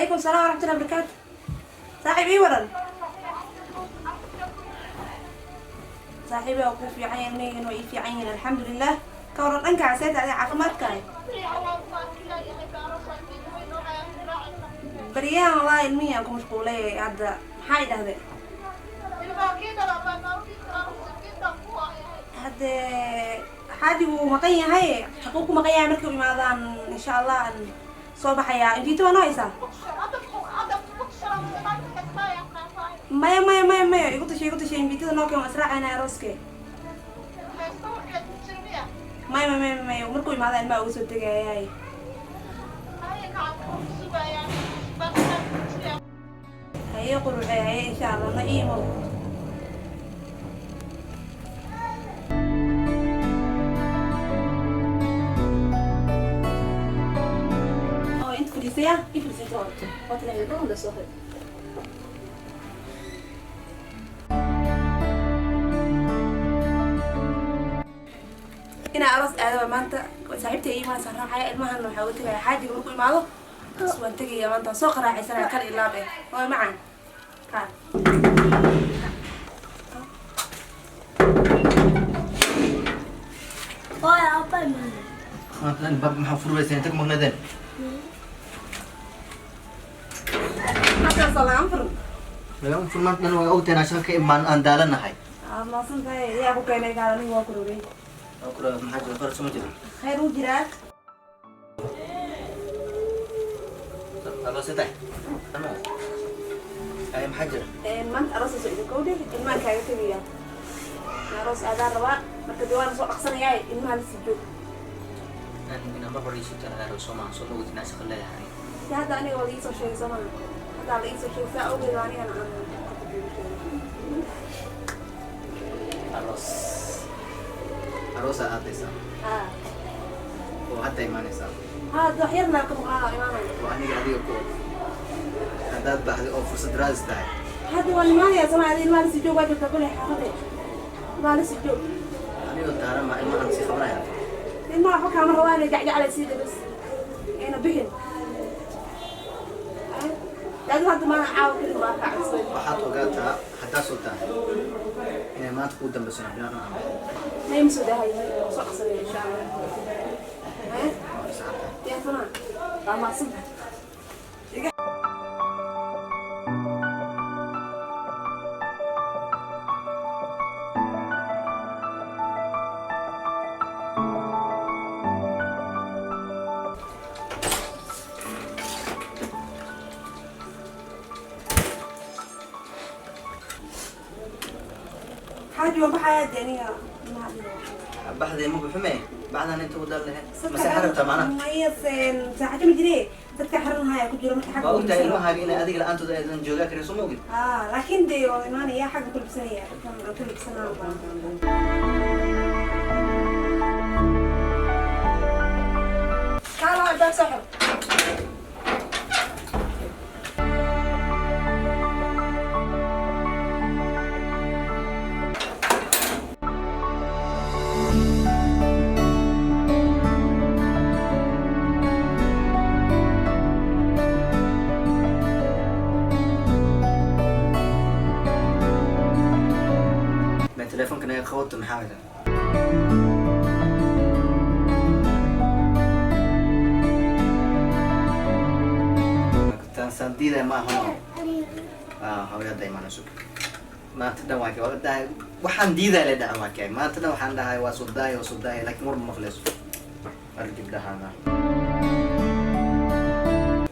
Calaykum salaam waraxmatullahi wabarakaatu. Saaxiib, ii waran. Saaxiibi, waa kuu fiican yahay, ilmahaygan waa ii fiican yihiin, alxamdulilah. Ka waran dhankaa, seeta adiga, caafimaadkaaga? Baryahan wallahi ilmihii aan ku mashquulay. Hadda maxaa i dhahday? Hadde xaajigu wuu maqan yahay, shaquu ku maqan yahay. Markay u imaadaan, insha Allah, aan soo baxayaa. Invite waa noo haysaa? Maya, maya, maya, maya, igu tashay, igu tashay. Invitada noo keen, waan israacaynaa arooske. Maya, maya, maya, maya, markuu imaadaan ilmaha uga soo tegayaay. Haye quruxe, haye, insha Allah na iimo. Oo inta fadhiisaya, i fadhiisaysa. Waa soo. Inaa aroos aadaba maanta, saaxiibtay ii imaanaysa, raacaya. Ilmahan waxaa uga tegaya xaajiga markuu imaado. Bas waan tegaya maanta, waan soo qaraaxaysanaya, kal ilaab eh. Waa macaan ka. Hooyo, aabba imaanay. Maanta baab maxaa furweysan inta ku maqnaadeen? Halkaasoo lagaan furan. Laga fur maanta dhan, waa ogtahay inaan shaqo ka imaan, aan daalanahay. Aad maasan tahay. Yaa ku keenay kaada? Aniga waa ku rogay. Waa kula. Maxaa jira? Qaras ma jiro? Khayr uu jiraa. Alo, sitay. Tama. Ay, maxaa jira? Maanta aroos soo idin kowdhe, ilmahan kaaga tegaya. Aroos aadaan rabaa, marka dee waan soo dhaqsanayaa, ilmaha lasii joog. Inaan mar hore iisoo tanaado soo maaha, soo ma ogid inaan shaqo leeyahay? Si hadda aniga waa la iisoo sheegay, soo maha? Haddaa la iisoo sheegay, saa awgeed anigana aan Aroos. Aroosaa aadaysaa haa oo hadda imaanaysaa? Haa, wax yar laa ka maqnaa, imaanaya. Oo aniga adiga ku og haddaad baxday oo fursad raadis tahay. Hadda waan imaanaya, soo maha? Ilmaha lasii joog, waa joogtaa kuley xaafade, ilmaha lasii joog. Anigoo daaran ma ilmahan sii qabanaya? Ilmaha waxba kaama rabaan, jacjaclay sii bas ayna bixin. Adigu hadda maana caawa keli waa kaa codsaday. Waxaad ogaataa haddaad soo tahay inay maanta kuu dambayso inaan bilaan aan baxo. Ma soo dahay, soo dhaqsanaya, insha Allah. Waa fasaxan. Yaa tamaa, waa mahadsantahay. Xaaji, waan baxayaa dee aniga. Baxday ma buxume, baxdan inta u dal lahayn mase xarabta macnaha? Maya, saaxajo ma jire, dadka xiran haya ku jiro marka xagga. Waa ogtahay ilmahaaga inay adiga la-aantooda aydan joogaa karin, soo ma ogid? Haa, laakiin dee waan imaanaya, xagga ku libsanaya, aan ku libsanaa. Kaala albaab soo xir. Ma telefoonka naga qabato, maxaa wada? Saan diidaya ma ahano. Hawada imaanayso maanta dhan waa kay dhahay, waxaan diidaya la dhaca waa kay. Maanta dhan waxaan dhahay waa soo daaya, waa soo daaya, laakiin war ma maqlayso. Mar gabdhahana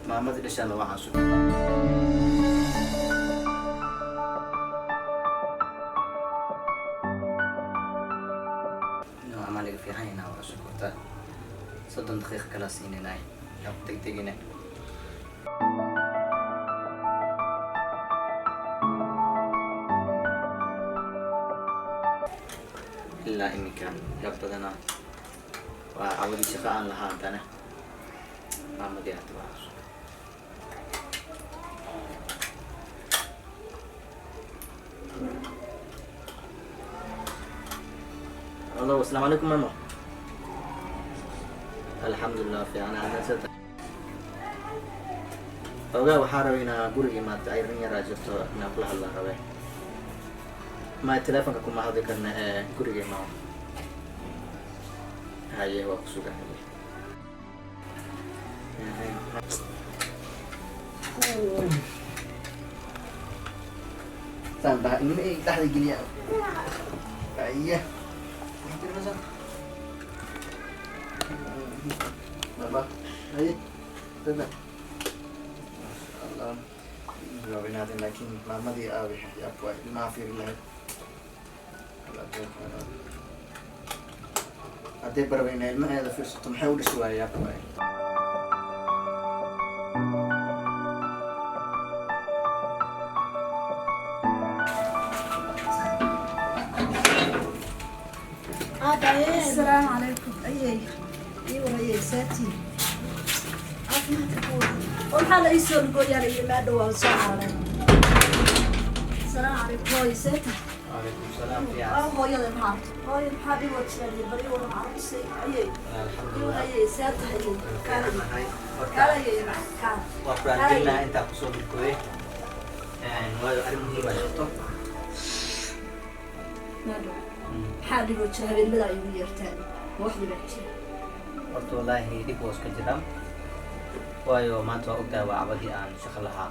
maamadii dhashaan la wacaaso. Nooca laga fiican yahay waa cusub horta. 30 daqiiqo kala siinaynaay, yaa ku degdegina. Ilaa iminka yaa badanaa waa cawadii shaqo aan lahaa, haddana maamadii hadda waa cusub. Allo, asalaamu calaykum mama. Alxamdulilah, fiican. Hadda sida Ogaa waxaa rabay inaa guriga imaata, arrin yaraa jirto inaan kula hadlaan rabe. Ma telefonka kuma hadli karna ee guriga imaa. Haye, waa ku suga. Haye. Saan dhaha inima ay dhexda geliya. Haye. Maxaa tiri meeshaan? Baba. Haye. Dada. Allah. Rabi natin laakiin maamadii aabi yaab waay ilmaha fiiri lahayd. Hadday baraba inay ilmaheeda fiirsato, maxay u dhisi waaya? Yaab waay. Asalaamu calaykum. Ayey, ii warayey, saatiin caafimaadka ku waran? Oo maxaa la ii soo lugooyaan iyo maadhow waan soo cararay. Asalaamu calaykum hooyo, seeta? Calaykum salaam, fiican. Aa hooyada, maxaa hooyo, maxaa ii wajiraaliye? Bal ii waran carruurtay ayey ii. Alxamdulilah. Warayey, seeta ayey? Fiicannahay horta. Kaalayey, kaal. Waa ku raadinaa intaa kusoo gudbooyay, waayo arrin muhiim aa jirto. Maadhow maxaa dhiboo jira? Habeenimada ay igu yeertaan, ma wax dhibaa jira? Horta wallaahi dhib waa iska jira, waayo maanta waa ogtahay, waa cabadii aan shaqo lahaa.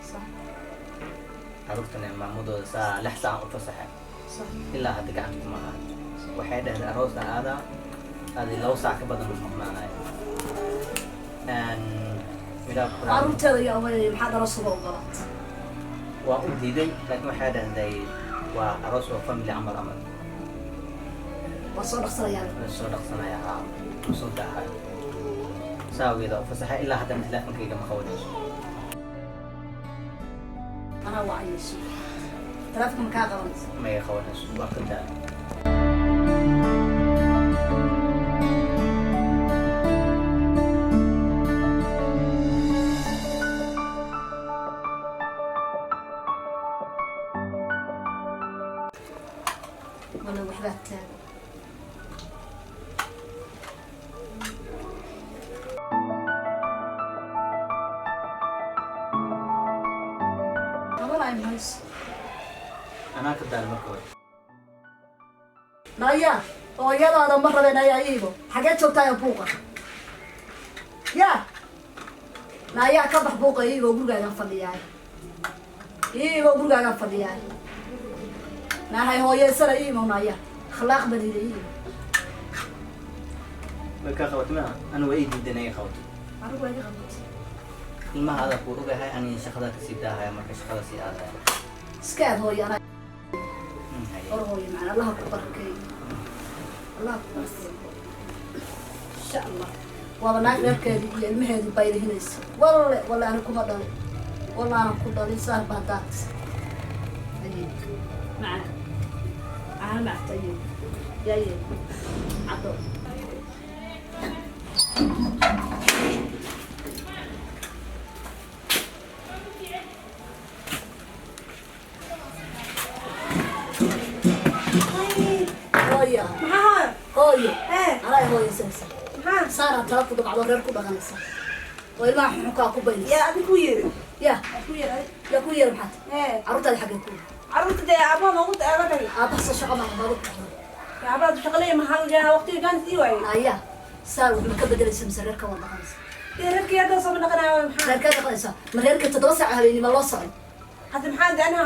Sax. Carruurtana maamadooda saa 6 saac u fasaxay. Sax. Ilaa hadda gacanta kuma ahan. Waxay dhahday aroos aan aadaa, adi 2 saac ka badan ma maqnaanayo. Midaa ku Carruurteeda yaa hooyay, maxaad aroos uga ogolaat? Waa u diiday, laakiin waxay dhahday waa aroos oo family camal amal. Waa soo dhaqsanayaan. La soo dhaqsanaya, haa, soo daahay saageeda u fasaxay. Ilaa haddana teleefonkayga ma qabanayso. Anaa waa ayayso, taleefonka ma kaa qabanaysa? Ma iga qabanayso, waa ka daa. Wala waxbaa taagan. Qabanay mayso. Anaa ka daal marka hore. Naya, hooyadaada ma rabe. Naya, iibo, xagee joogtaa buuqa? Ya naya, ka bax buuqa. Iibo, gurigaagaan fadhiyaay. Iibo, gurigaagaan fadhiyaay. Nahay hooyeysana iimo. Naya, akhlaaq badiida iibo. Way kaa qabatay maa? Anu waa ii diidan inay qabato. Anigu waa iga qabatay. Ilmaha adaa kuu ogahay, ani shaqada kasii daahaya, marka shaqada sii aadaya. Iska aad hooyo, anaa. Haye. Hor hooyo macana, Allaha ku barakeeyo, Allaha ku barakeeyo, insha Allah. Waaba naag reerkeedii iyo ilmaheedii baylihinaysa. Walle walle, ani kuma dhalin, walla aanan ku dhalin. Saar baa daat. Ayey macana, caano macta ayey, yaaye caddo. Hooyo. Maxaa hooyo? Hooyo. Ee. Anaa hooyaysanaysa. Maxaa? Saanaa tala ku dhaqacdo, reer ku dhaqanaysa oo ilmaha xunxunkaa ku baynaysa. Yaa adi ku yeeri? Ya. Ku yeeri. Yaa ku yeera? Maxaad? Ee. Carruurtaada xaggee ku? Carruurta dee aabaha noogu aaga tagay. Aabbaha soo shaqo maaha, baaba ku dhaqda. Aabaha shaqaleeya, maxaa jaa waqtiga jaanis ii waayey. Ayaa saa wax ma ka bedelaysa mise reerka waa dhaqanaysa? Dee reerkii hadda soo dhaqanaayo, maxaa? Reerkaa dhaqanaysa? Ma reerka 7 saac habeenimo loo socay? Hadda maxaa de aniga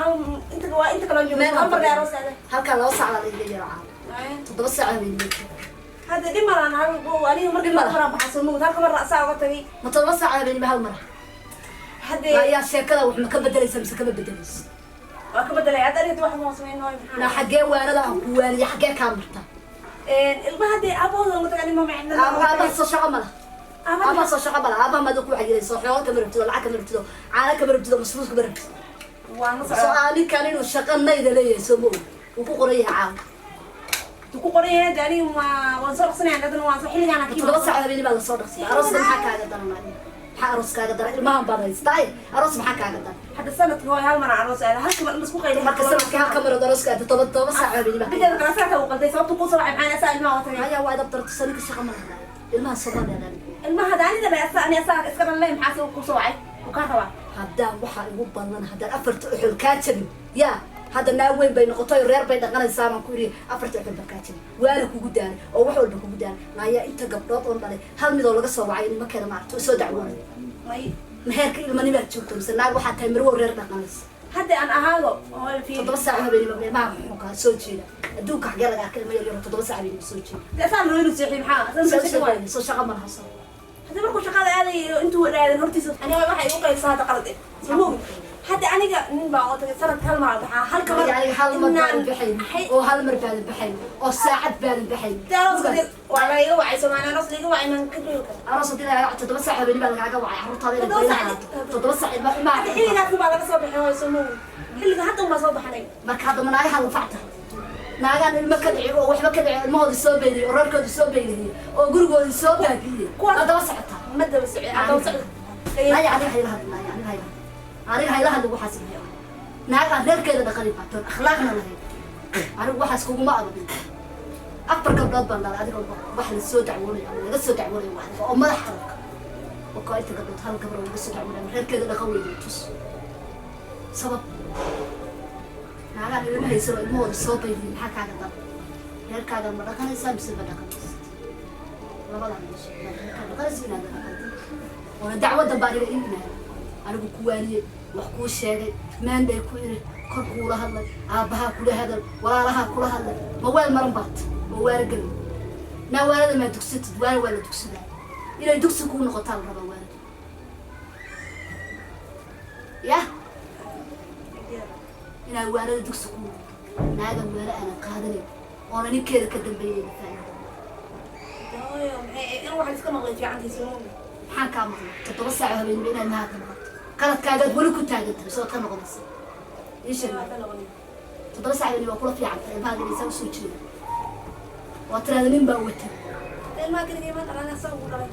inta waa inta kaloo joogo Meel hal mar aroos aada. Halkaa 2 saac baa laiga yeero caawa, 7 saac habeenimo. Hadda dhib malaan hal aniga markii Dhib ma laha. mar baxsan mugd halka mar saa uga tagay. Ma 7 saac habeenimo hal mara? Hadde ayaa sheekada wax ma ka bedelaysa mise kama bedelaysa? Waa ka bedelay hadda, aniga wax ma samayn nooy. Na Maxaa? xaggee waanada aan ku waaniya, xaggee kaa marta? Ilmaha dee aabahooda uga tagay, anima macna. Aabaha soo shaqo ma laha? Aabaha soo shaqo ma laha? Aabaha maada ku waxyeelayso? Xoolo kama rabtido, lacag kama rabtido, caano kama rabtido, masruuf kama rabtido. Waan la soo socdaa. Ninkan inuu shaqo nayda leeyahay soo ma og? Uu ku qoran yahay caawa. Ku qoran yahay dee, aniga ma waan soo dhaqsanaya haddana, waan soo xilligaan. 7 saac habeenimo baa lasoo dhaqsiya. Arooska maxaa kaaga daranaya? Maxaa aroos kaaga daran? Ilmahan baad haystaaye, aroos maxaa kaaga daran? Hadda sanadka hooy hal mar aroos aada, halka mar isku qayday. Marka sanadka halka marood arooska aada, 7 saac habeenimo. Mideeda kale asaga uu qalday, sababta kuu soo wacay maxaa? Asaa ilmaha uga tagay. Ayaa waa idab darto, saninka shaqa ma lahanaayo, ilmaha soo leedahay. Ilmaha daanida le asaa, ani asaa iska dhan leh. Maxaa kuu soo wacay uu kaa rabaa? Haddaan waxaa igu ballan, haddaan afarta uxul kaa jabin, yaa hadda naag weyn bay noqotay, reer bay dhaqanaysaa baan ku idhi. Afarta uxul baan kaa jabin, waana kugu daalay oo wax walba kugu daalay. Naayaa, inta gabdhood oon dhalay hal midoo laga soo wacay nimankeeda maaragta oo soo dacwoonay? May. Maheerka ilmanimaad joogto mise naag waxaa tahay marwo reer dhaqanaysa? Hadda aan ahaado, hooyo, fiiri. 7 saac habeenimo ilmaha muxuu soo jeeda? Adduunka xagee laga arkay ilmo yar yaro 7 saac habeenimo soo jeeda? Dee saan rabo inuu seexiyo, maxaa saan seexin waayo? Soo shaqa ma laha soo? Hadda markuu shaqada aadayo, intuu aadan hortiisa aniga waxay igu qaysaa hadda qalad eh, soo ma ogid? Hadda aniga nin baa oo tagay, sanadka hal mar baxaa, halka mar. Aniga hal mar baadan baxayn oo hal mar baadan baxayn oo saacad baadan baxayn. Dee aroos waa la iga wacay Soomaaliya, aroos la iga wacay, maan ka joogi kara? Aroos hadii lagaaga 7 saac habeenimo baa lagaaga wacay, carruurtaada inaad 7 saac. baylaha 7 saac ilma ilmaha. Hadda xilligaas baa laga soo baxay, hooyo, soo ma ogid? Xilliga hadda unbaa soo baxnay. Marka hadda ma naagaha lanfacta? Naagaan ilmo ka dhici oo waxba ka dhici, ilmahoodii soo bayliyey oo reerkoodii soo bayliyey oo gurigoodii soo baabiiyey haddaba socotaa. Ma daba socon, haddaba socon. Naya, aniga hayla hadli. Naya, aniga hayla hadli, aniga hayla hadli. Waxaas maxay ahay? Naag aan reerkeeda dhaqanin baatoon, akhlaaqna lahayn, anigu waxaas kuguma ababin. Afar gabdhood baan dhalay, adiga wax la soo dacwoonayo ama laga soo dacwoonayo wax oo madax adag oo kaa inta gabdhood hal gabar oo laga soo dacwoonayo ama reerkeeda dhaqan weyday tus sabab. Naagaan ilma haysan oo ilmahooda soo baydiyay, maxaa kaaga daran? Reerkaaga ma dhaqanaysaa mise ma dhaqanaysid? Labadaa meesha inaad reerkaa dhaqanaysid, inaad dhaqantid oona dacwo dambe aniga ii imaado. Anigu ku waaniyey, wax kuu sheegay, maanday ku iri, kor kuula hadlay, aabbahaa kula hadal, walaalahaa kula hadlay. Ma weel maran baat oo waara gelin naa? Waarada maa dugsatid? Waara waa la dugsadaa, inay dugsi kuu noqotaa la rabaa waaradu. Yah, inay waarada dugsi kuu noqoto. Naagan waara aanan qaadanayn oona ninkeeda ka dambeeyeyna faa'iida. Hooyo, maxay in waxaan iska maqlay fiicantii, soo ma ogid? Maxaan kaa maqlay? 7 saac oo habeenimo inaad maha ka noqoto, qaladkaagaad weli ku taagan tahay, soo ka noqonaysa? Ii sheeg. Waa ka noqonay. 7 saac habeenimo waa kula fiican tahay ilmahaaga inay saa usoo jeeda waa tiraada nin baa watay. Ilmaha keligay ma dhalan, asaga ugu dhalay.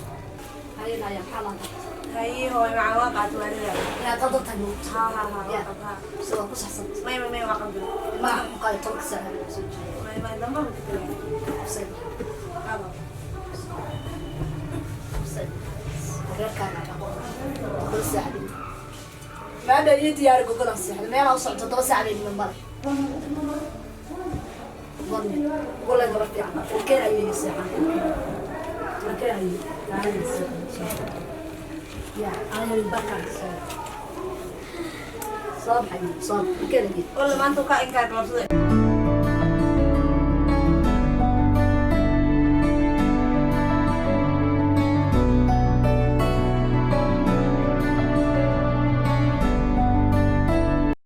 Haye naya, maxaa laan qabta? Haye hooyo macaan, waa qaatay waanida. Inaad qaldan tahay moogta? Ha ha ha. Ya. Waa qataa. Mise waa ku saxsanta? May may may, waa qaldan. Ilmaha muxuu qaaday 10-ka saac habeenimo soo jeeda? May may, damba ma ka Kusay. Aba. Kusay reerkaaga dhaqo. 7 saac habeenimo maadha ii diyaari gogolan seexda, meelaa u socdo 7 saac habeenimo male. Walla gabar fiican ilkeen ayay seexan, ilkeen ayay ayay seexan. Ya ayay barkaan soo soo baxay, soo ilkeen ayay. Walla maanta uu ka inkaar qabsaday.